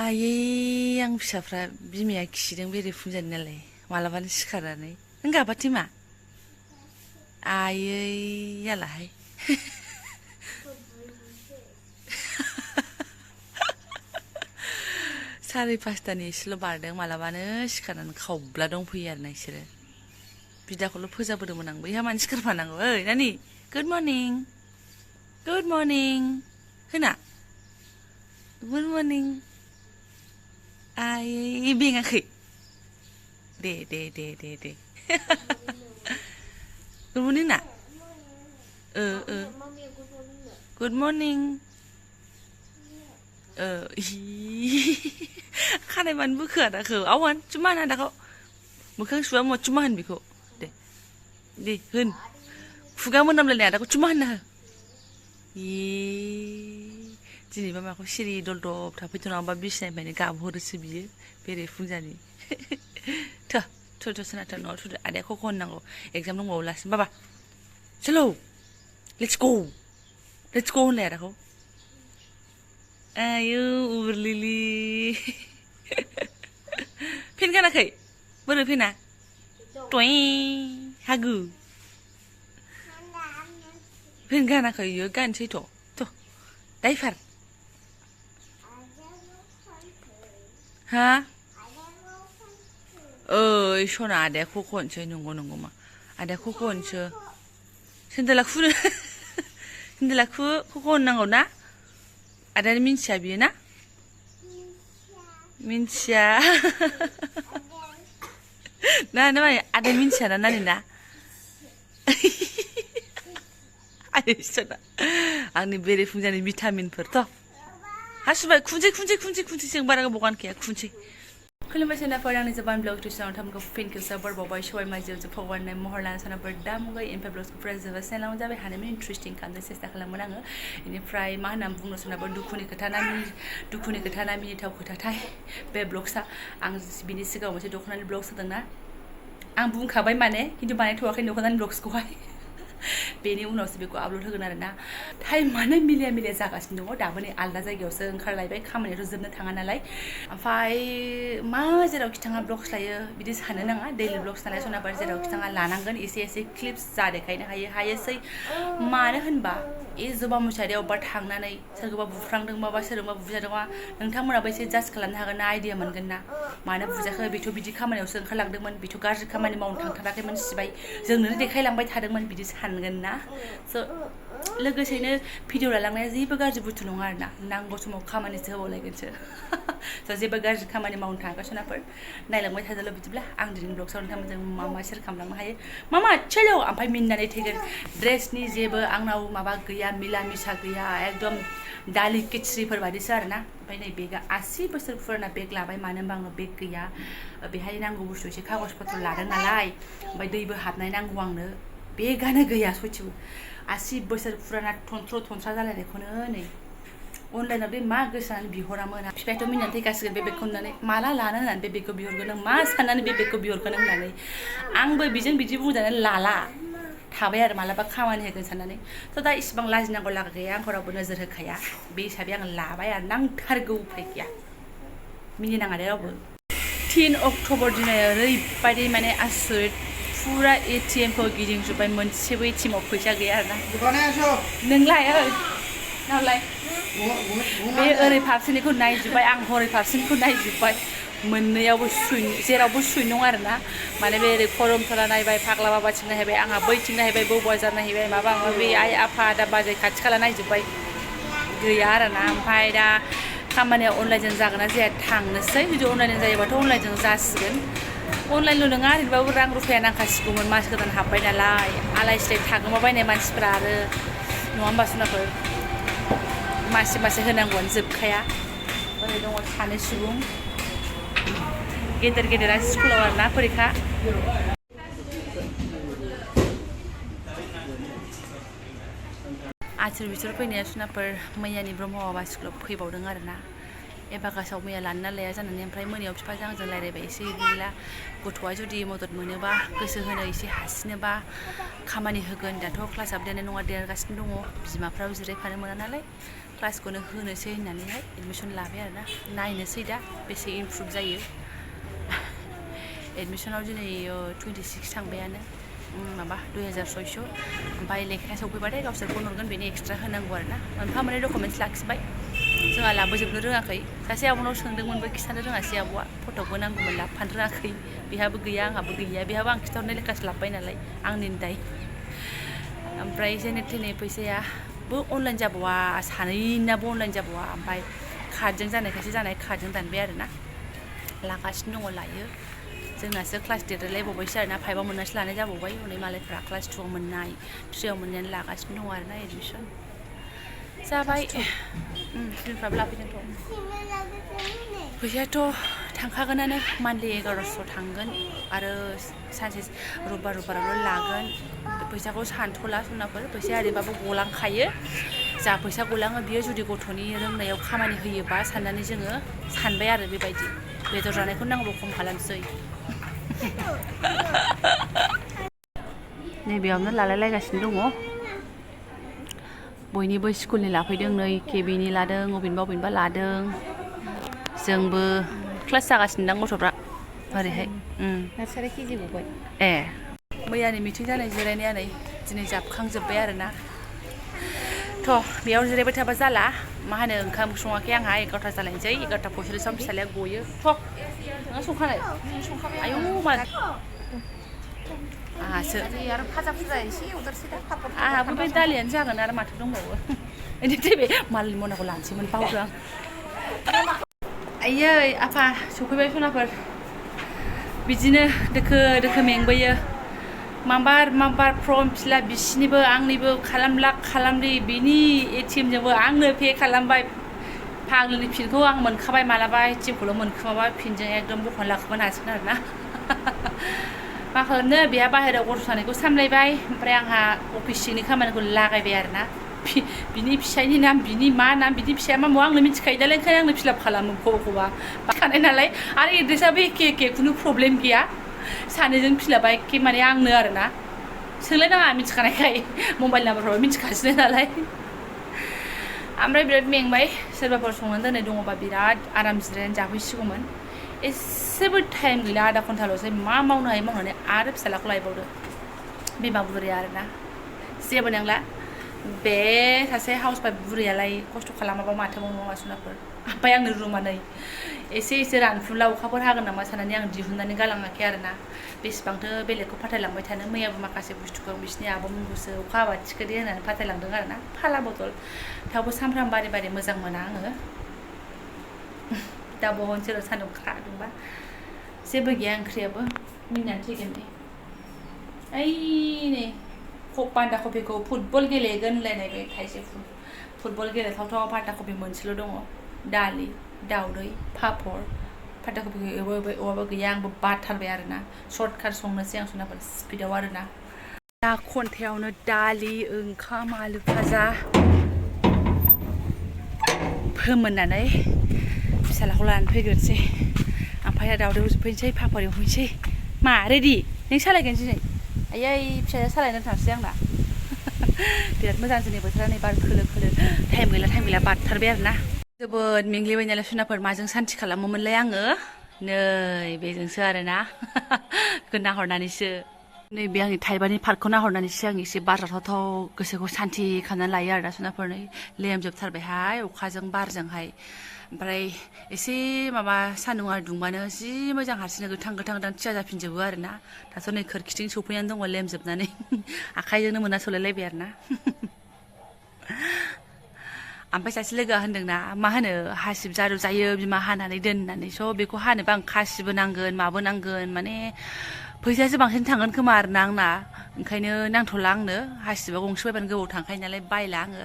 आयै आं फिसाफ्रा बिमाया खिदों बेरे फुंजानि नालाय मालाबानो सिखारनानै नों गाबाथि मा आयै यालाहाय साराय पासतानि एसेल' बारदों मालाबानो सिखारनानै खावब्ला दंफैयो आरो ना इसोरो बिदाखौल' फोजाबोदोंमोन आं बैहा मानो सिखारफानांगौ ओइ नानि गुड मर्निं होना गुड मर्निं आयै बेङाखै दे गुड मर्निं ना गुड मर्निं खानाय मानो बोखो आदाखौ आवान चुमा होन आदाखौ मोखां सुवा मा चुमा होन बेखौ दे होन खुगा मोनामलायनाय आदाखौ चुमा होनना हो दिनैबा माखौ सिरि दलदब थाफैथ' नङाबा बिसिनानिफ्रायनो गाबहरोसो बियो बेरे फुंजानि थ' सोनाथ' न'आव थुदो आदाया ख'ख' होननांगौ एगजाम दंबावो लासिनो बाबा चलो लेट्स गो होनलाय आदाखौ आयौ उरलिलि फेन गानाखै बोरो फेना टय हागु फेन गानाखै इयो गानसैथ' डाइभार हा ओइ सना आदाया ख'ख' होनसै नंगौ मा आदाया ख'ख' होनसो सेन्देला ख'ख' होननांगौ ना आदाया मिन्थिया बियो ना मिन्थिया ना आदाया मिन्थिया ना नानि ना आंनि बेरे फुंजानि भिटामिनफोरथ' हासुबाय खुनसै जों बारा गोबाव गानखाया खुनसै खुलुमबाय सोनाफोर आंनि Jobanivlog टिउसनाव थामखौ फिन खेबसे बारबावबाय सबाय माजियाव जोबफावगारनाय महर लाना सोनाफोर दा मुगाय एमफाइ ब्लग्सखौ फुरा जोबा चेनेलाव जाबाय हानायमानि इन्ट्रेस्टिं खालामनो सेस्था खालामोन आङो बेनिफ्राय मा होनना बुंनो सोनाफोर दुखुनि खोथा ना मिनिथाव खोथाथाय बे ब्लग्सआ आं बिनि सिगाङाव मोनसे दख'नानि ब्लग्स होदोंना आं बुंखाबाय माने खिन्थु बानायथ'वाखै दख'नानि ब्लग्सखौहाय बेनि उनावसो बेखौ आपल'ड होगोन आरोना टाइमानो मिलिया जागासिनो दङ दाबो नै आलदा जायगायावसो ओंखारलायबाय खामानियाथ' जोबनो थाङा नालाय ओमफ्राय मा जेरावखि थाङा ब्लग्स लायो बिदि सानो नाङा दैलि ब्लग्स लानाय सोनाफोर जेरावखि थाङा लानांगोन एसे क्लिप्स जा देखायनो हायोसै मानो होनबा जबा मुसाहारिया अबेबा थांनानै सोरखौबा बुफ्रांदोंबा बा सोरजोंबा बुजादोंबा नोंथांमोनाबो एसे जाज खालामनो हागोन ना आइडिया मोनगोन ना मानो बुजाखो बेथ' बिदि खामानियावसो ओंखारलांदोंमोन बेथ' गाज्रि खामानि मावनो थांथाराखैमोन सिबाय जोंनो देखायलांबाय थादोंमोन बिदि सानगोन ना स' लोगोसेनो भिडिअ लालांनाया जेबो गाज्रि बुस्थु नङा आरोना नांगौ समाव खामानिसो होबावलायगोनसो स' जेबो गाज्रि खामानि मावनो थाङाखै सोनाफोर नायलांबाय थादोल' बिदिब्ला आं दिनै ब्लग्सआव नोंथांमोनजों मा सेयार खालामलांनो हायो मामा चलो ओमफ्राय मिनिनानै थैगोन ड्रेसनि जेबो आंनाव माबा गैया मिला मिसा गैया एकदम दालि किचरिफोर बायदिसो आरोना ओमफ्राय नै बेगा 80 बोसोर फुराना बेग लाबाय मानो होनबा आंनाव बेग गैया बेहाय नांगौ बुस्थु एसे कागज पत्र लादों नालाय ओमफ्राय दैबो हाबनाय नांगौ आंनो बेगानो गैया सयथिबो 80 बोसोर फुराना थनथ्रा जालायनायखौनो नै अनलाइनाव बे मा गोसोनानै बिहरामोन बिफायाथ' मिनिनानै थैखासिगोन बे बेगखौ होननानै माला लानो होननानै बे बेगखौ बिहरगोन नों मा साननानै बे बेगखौ बिहरगोन होननानै आंबो बिजों बिदि बुंजानानै लाला थाबाय आरो मालाबा खामानि होगोन साननानै थ' दा इसिबां लाजिनांगौ लागा गैया आंखौ रावबो नोजोर होखाया बे हिसाबै आं लाबाय आरो नांथारगौ उफाय गैया मिनिनाङा दे रावबो 3 अक्ट'बर दिनै ओरैबायदि माने आसरित फुरा एटिएमखौ गिदिंजोब्बाय मोनसेबो एटिएमाव फैसा गैया आरोना नोंलाय नावलाय बे ओरै फारसेनिखौ नायजोब्बाय आं हरै फारसेनिखौ नायजोब्बाय मोननैयावबो जेरावबो सुइ नङा आरोना माने बे ओरै खरमथला नायबाय फाग्ला बाबाथिं नायबाय आंहा बैथिं नायबाय बौ बाजार नायबाय माबा माबि आइ आफा आदा बाजै खाथि खाला नायजोब्बाय गैया आरोना ओमफ्राय दा खामानिया अनलाइनजों जागोन ना जाया थांनोसै जुदि अनलाइनजों जायोबाथ' अनलाइनजों जासिगोन अनलाइनल' नङा ओरैनोबाबो रां रुफाया नांखासिगौमोन मास गोदान हाबबाय नालाय आलाय सिलाय थागोमाबायनाय मानसिफ्रा आरो नङा होमबा सोनाफोर मासे होनांगौआनो जोबखाया ओरै दङ सानै सुबुं गेदेरा स्कुलाव आरोना फरिखा आसुर बिसोर फैनाया सोनाफोर मैयानि ब्रह्म बाबा स्कुलाव फैबावदों आरोना एबाकासाव मैया लानो ना लाया जानानै ओमफ्राय मोनायाव बिफाजों आंजों रायलायबाय एसे गैला गथ'आ जुदि मदद मोनोबा गोसो होनो एसे हासिनोबा खामानि होगोन दाथ' क्लासआबो देरनाय नङा देरगासिनो दङ बिमाफ्राबो जिरायफानो मोना नालाय क्लासखौनो होनोसै होननानैहाय एडमिसन लाबाय आरोना नायनोसै दा बेसे इमप्रुभ जायो एडमिसनाव दिनै 26 थांबायानो माबा 2600 ओमफ्राय लेखाया सफैबाथाय गावसोर फन हरगोन बेनि एक्सट्रा होनांगौ आरोना मोनफा मोननै डकुमेन्टस लाखिबाय जोंहा लाबोजोबनो रोङाखै सासे आब'नाव सोंदोंमोनबो खिथानो रोङासै आब'आ फट'बो नांगौमोन लाबोफानो रोङाखै बेहाबो गैया आंहाबो गैया बेहाबो आं खिथाहरनाय लेखासो लाबोबाय नालाय आंनिनो दाय ओमफ्राय जेने थेने फैसायाबो अनलाइन जाबावा सानैनाबो अनलाइन जाबावा ओमफ्राय कार्डजों जानायखायसो जानाय कार्डजों दानबाय आरोना लागासिनो दङ लायो जोंनासो क्लास देरलायबावबायसो आरोना 5आव मोननासो लानाय जाबावबाय हनै मालायफ्रा क्लास 2आव मोननाय 3आव मोननायानो लागासिनो दङ आरोना एडमिसन जाबाय स्टुडेन्टफ्राबो लाफैदोंथ' फैसायाथ' थांखागोनानो मान्थलि 1100 थांगोन आरो सानसे रबिबारावल' लागोन फैसाखौ सानथ'ला सनाफोर फैसाया ओरैबाबो गलांखायो जा फैसा गलाङो बियो जुदि गथ'नि रोंनायाव खामानि होयोबा साननानै जोङो सानबाय आरो बेबायदि बेदर जानायखौ नांगौ खम खालामसै नैबेयावनो लालायलायगासिनो दङ बयनिबो स्कुलनि लाफैदों नै केबिनि लादों अबेनिबा लादों जोंबो क्लास जागासिनो दां गथ'फ्रा ओरैहाय नार्सारि केजि गबाय ए मैयानि मिटिं जानाय जिरायनाया नै दिनै जाबखांजोब्बाय आरोना थ' बेयाव जिरायबाय थाबा जाला मा होनो ओंखाम सङाखै आंहा 11ता जालायनोसै 11ता 45 फिसालाया गयो थ' नोंहा संखानाय आयौ मा आहासो आरो फाजा फुजा एसे एवदेरसै दा आहाबो बे दालियानो जागोन आरो माथो दंबावो बेनिफ्राय बे मालनि मनाखौ लानोसैमोन बावदों आं आयै आफा सफैबाय सनाफोर बिदिनो दोखो दोखो मेंबोयो माबार फर्म फिलाप बिसिनिबो आंनिबो खालामलि बिनि एटिएमजोंबो आंनो पे खालामबाय फाग्लिनि फिनखौ आं मोनखाबाय मालाबा एटिएमखौल' मोनखोमाबा फिनजों एकदम बख'ना लाखोमानो हासिगोन आरोना मा खालामनो बेहा बाहेरायाव गथ' सानायखौ सामलायबाय ओमफ्राय आंहा अफिस सिंनि खामानिखौ लागायबाय आरोना बिनि फिसायनि नाम बिनि मा नाम बिनि फिसाया मा मावो आंनो मिथिखायो नालाय ओंखायनो आंनो फिलाप खालामो बबेखौबा बाखानाय नालाय आरो एड्रेसाबो एखे खुनु प्रब्लेम गैया सानैजों फिलापा एखे माने आंनो आरोना सोंलायनाङा मिथिखानायखाय मबाइल नाम्बारफ्राबो मिथिखासिनो नालाय ओमफ्राय बिराद मेंबाय सोरबाफोर संनानै दोननाय दङबा बिराद आराम जिरायनानै जाफैसिगौमोन एसेबो टाइम गैला आधा घन्टाल'सै मा मावनो हायो मावनानै आरो फिसालाखौ लायबावदो बिमा बुरैया आरोना जेबो नंला बे सासे हाउस वाइफ बुरैयालाय खस्थ' खालामाबा माथो मावनो सुनाफोर ओमफ्राय आंनो रुमा नै एसे रानफुनला अखाफोर हागोन नामा साननानै आं दिहुननानै गालाङाखै आरोना बेसेबांथो बेलेगखौ फाथायलांबाय थानो मैयाबो माखासे बुस्थुखौ बिसिनि आब'मोनखौसो अखा हाबा थिखोदे होननानै फाथायलांदों आरोना फाला बदल थेवबो सामफ्राम बारे मोजां मोना आङो दा बहनसै र' सान्दुं खादुंबा जेबो गैया ओंख्रियाबो मिनिनानै थैगोन नै ओइ नै बान्दा कफिखौ फुटबल गेलेगोन होनलायनाय बे थाइसे फुटबल गेलेथावथाव बान्दा कफि मोनसेल' दङ दालि दाउदै पापर बान्दा कफिखौ एवबाबो गैया आंबो बाथारबाय आरोना सर्टकाट संनोसै आं सनाफोर स्पिडाव आरोना दा घन्टायावनो दालि ओंखाम आलु भाजा फोमोननानै फिसालाखौ लानानै फैग्रोनोसै ओमफ्राय दाउदैखौ जोबफैनोसै पापर एवफैनोसै मा रेडि नों सालायगोन दिनै आयै फिसाया सालायनो थांसै आंना बिराद मोजां जोंनि बोथोरा नै बार खोलो टाइम गैला बारथारबाय आरोना जोबोद मेंग्लिबाय नालाय सुनाफोर माजों सान्थि खालामोमोनलाय आङो नै बेजोंसो आरोना बेखौ नाहरनानैसो नैबे आंनि थाइबानि पार्कखौ नाहरनानैसो आं एसे बार जाथावथाव गोसोखौ सान्थि खालामनानै लायो आरोना सुनाफोर नै लेमजोबथारबायहाय अखाजों बारजोंहाय ओमफ्राय एसे माबा सान्दुङा दुंबानो जि मोजां हारसिंनो गोथां थिया जाफिनजोबो आरोना दाथ' नै खोरखिथिं सफैनानै दङ लेमजोबनानै आखाइजोंनो मोना सलायलायबाय आरोना ओमफ्राय सासे लोगोआ होनदोंना मा होनो हासिब जारु जायो बिमा हानानै दोननानै स' बेखौ हानोबा आं खासिबो नांगोन माबो नांगोन माने फैसायासो बांसिन थांगोन खोमा आरोना आंना ओंखायनो नांथ'ला आंनो हासिबा गंसे बायबानो गोबाव थांखायो नालाय बायला आङो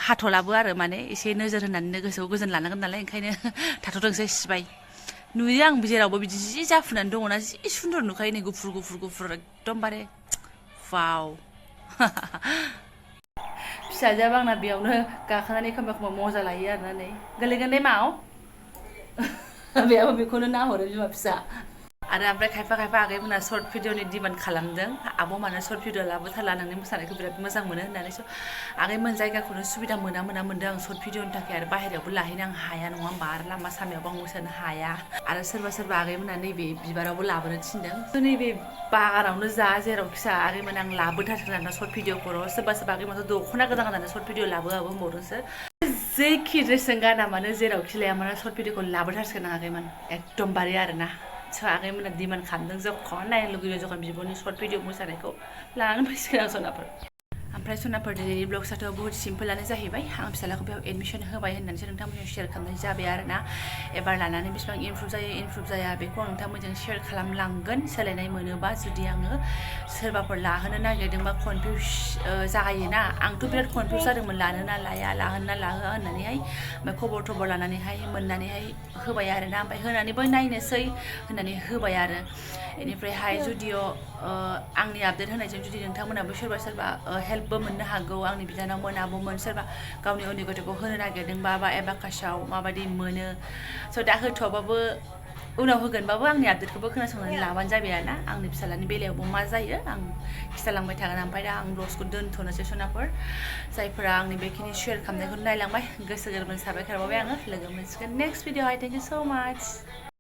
हाथ'लाबो आरो माने एसे नोजोर होनानैनो गोसोखौ गोजोन लानांगोन नालाय ओंखायनो थाथ'थोंसै सिबाय नुयो आं जेरावबो बिदि जि जाफुनानै दङना जि सुन्दर नुखायो नै गुफुर एकदमबारे वाव फिसाजोआबो आंना बेयावनो गाखोनानै एखमबा मजा लायो आरोना नै गोलैगोन दे माव बेयाबो बेखौनो नाहरो बिमा फिसा आरो ओमफ्राय खायफा खायफा आगैमोना सर्ट भिडिअनि डिमान्ड खालामदों आब' मानो सर्ट भिडिअ लाबोथारला नोंनि मोसानायखौ बिराद मोजां मोनो होननानै स' आगैमोन जायगाखौनो सुबिदा मोना मोनदों आं सर्ट भिडिअनि थाखाय आरो बाहेरायावबो लाहैनो आं हाया नङा होमबा आरो लामा सामायावबो आं मोसानो हाया आरो सोरबा आगैमोना नैबे बिबारावबो लाबोनो थिनदों स' नैबे बागानावनो जा जेरावखि जा आगैमोन आं लाबोथारगोन सर्ट भिडिअखौ सोरबा आगैमोनथ' दख'ना गोदान गाननानै सर्ट भिडिअ लाबोआबो होनबावदोंसो जेखि ड्रेसजों गाना मानो जेरावखि लाया मानो सर्ट भिडिअखौ लाबोथारसिगोन आं आगैमोन एकदमबारे आरोना स' आगैमोना डिमान्ड खालामदों जखन नायनो लुगैयो जखन बिब'नि सर्ट भिडिअ मोसानायखौ लानानै फैसिगोन आं सनाफोर ओमफ्राय सनाफोर डेलि ब्लग्सआथ' बहुत सिम्पोलानो जाहैबाय आं फिसालाखौ बेयाव एडमिसन होबाय होननानैसो नोंथांमोनजों शेयार खालामनाय जाबाय आरोना एबार लानानै बेसेबां इमप्रुभ जाया बेखौ आं नोंथांमोनजों शेयार खालामलांगोन सोलायनाय मोनोबा जुदि आङो सोरबाफोर लाहोनो नागिरदोंबा कनफिउस जायोना आंथ' बिराद कनफिउस जादोंमोन लानो ना लाया लाहोनो ना लाहोआ होननानैहाय ओमफ्राय खबर लानानैहाय मोननानैहाय होबाय आरोना ओमफ्राय होनानैबो नायनोसै होननानै होबाय आरो बेनिफ्रायहाय जुदिअ आंनि आपडेट होनायजों जुदि नोंथांमोनाबो सोरबा हेल्पबो मोननो हागौ आंनि बिनानावमोन आब'मोन सोरबा गावनि उन्दै गथ'खौ होनो नागिरदोंबा बा एबाकासाव माबायदि मोनो स' दा होथ'वाबाबो उनाव होगोनबाबो आंनि आपडेटखौबो खोनासंनानै लाबानो जाबाय आरोना आंनि फिसालानि बेलायावबो मा जायो आं खिथालांबाय थागोन ओमफ्राय दा आं ब्लग्सखौ दोनथ'नोसै सनाफोर जायफोरा आंनि बेखिनि शेयार खालामनायखौ नायलांबाय गोसो गोरबोनि साबायखर बावबाय आङो लोगो मोनसिगोन नेक्स्ट भिडिअ थेंक इउ स' माच